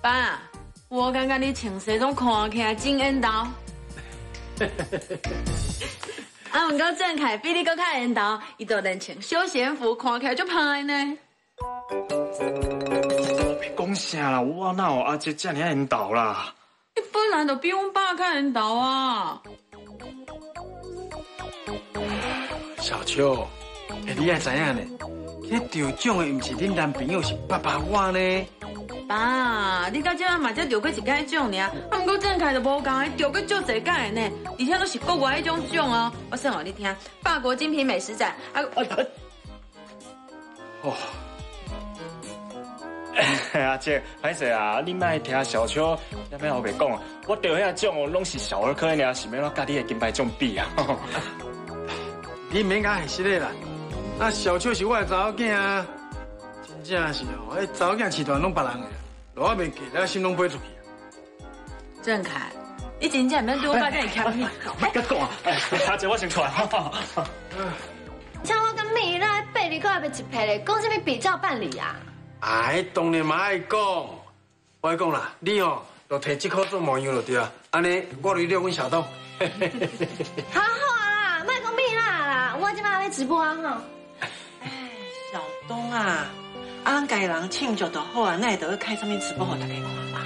爸，我感覺你穿西裝看起來真緣投。啊，毋過鄭凱比你閣較緣投，伊就連穿休閒服，看起來足歹呢。欲講啥啦？我哪有阿捷遮爾仔緣投啦？你本來就比阮爸較緣投啊。小秋，欸，你愛知影呢？彼得獎的毋是恁男朋友，是爸爸我呢。爸，你到這嘛才得過一擺獎爾，啊，毋過鄭凱就無仝，得過足濟擺呢，而且都是國外彼種獎哦。我算予你聽，法國精品美食展，啊，哦，阿捷，歹勢啊，你莫聽小秋那欲烏白講，我得彼獎哦，攏是小兒科爾，是欲按怎佮你的金牌獎比啊？你免共現實的啦，啊，小秋是我的查某囝啊，真正是哦，彼查某囝飼大攏別人的，落我袂記得，心攏飛出去。鄭凱，你真正毋免對我爸遮爾謙虛。莫閣講啊！阿捷，我先出來。像我佮蜜拉貝離閣還袂一撇咧，講啥物比照辦理啊？哎，當然嘛愛講，我愛講啦，你哦，就提這箍做模樣就對啊，按呢我來掠阮小東。好好啊啦，莫講蜜拉啦，我這擺咧直播啊吼。小東啊，啊，咱家人慶祝就好啊，哪會著欲開啥物直播予大家看啦？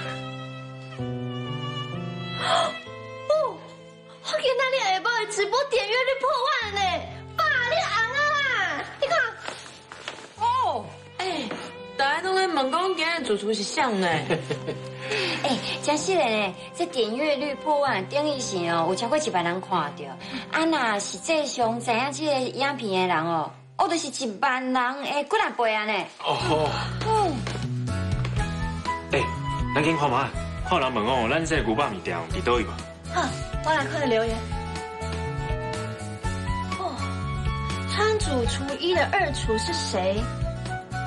哦，我今仔日下晡的直播點閱率破萬呢，爸，你紅啊啦！你看，哦，欸，大家攏咧問講今日主廚是啥呢？欸，真實的呢，這點閱率破萬，等於是哦，有超過一萬人看著。啊，若實際上知影這个影片的人哦，哦，就是1萬人的幾若倍啊呢。哦。欸，咱緊看覓，看人問哦，咱這个牛肉麵店佇佗位無？好，我來看留言。哦，川主廚一的二廚是誰？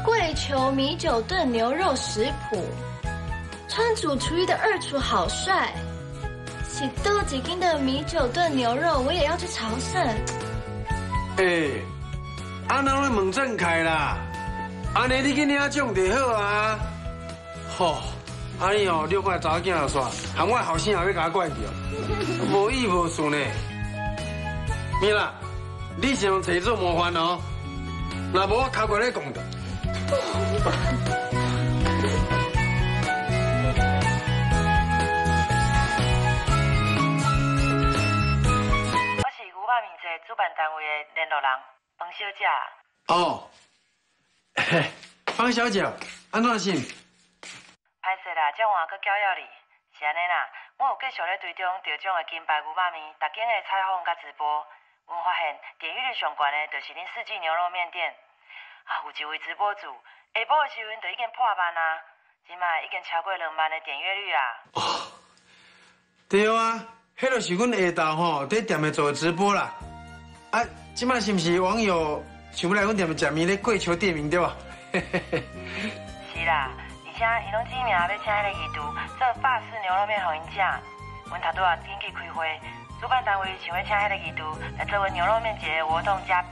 跪求米酒燉牛肉食譜。川主廚一的二廚好帥，是多幾斤的米酒燉牛肉，我也要去朝聖。欸，啊，那攏問鄭凱啦，按呢你去領獎就好啊。吼，啊你哦，掠我查某囝就煞，含我後生也欲共我怪著，無義無事呢。蜜啦，你是用揣做模範哦，若無我尻過來講著。我是牛肉麵節主辦單位的聯絡人方小姐。哦，方小姐，按怎是？歹勢啦，這晚閣攪擾你，是按呢啦。我有繼續咧追蹤得獎的金牌牛肉麵，逐間的採訪佮直播，阮發現點閱率上懸的，就是恁四季牛肉麵店。啊，有一位直播主下晡的時陣就已經破萬啊，這擺已經超過2萬的點閱率啊。哦，對啊，彼就是阮下晝吼佇店內做的直播啦。啊，這擺是毋是網友想欲來阮店內食麵咧跪求店名對吧？是啦，而且伊攏指名欲請彼個御廚做法式牛肉麵予𪜶食。阮頭拄仔緊急開會，主辦單位想欲請彼個御廚來做阮牛肉麵節的活動嘉賓，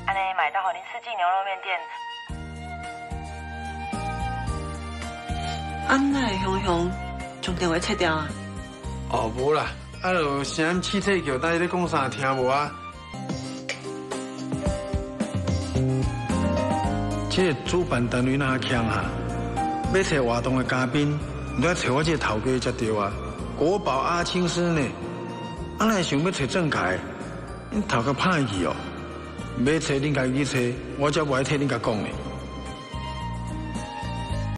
按呢嘛會當予恁四季牛肉麵店。啊，哪會雄雄將電話切掉啊？哦，無啦，啊，就聲音試試叫，但是咧講啥聽無啊？這个主辦單位哪強啊？欲揣活動的嘉賓，你愛揣我這个頭家才對啊！國寶阿青師呢？啊，哪會想欲揣鄭凱？恁頭殼歹去哦！欲揣恁家己去揣，我才無愛替恁共講呢。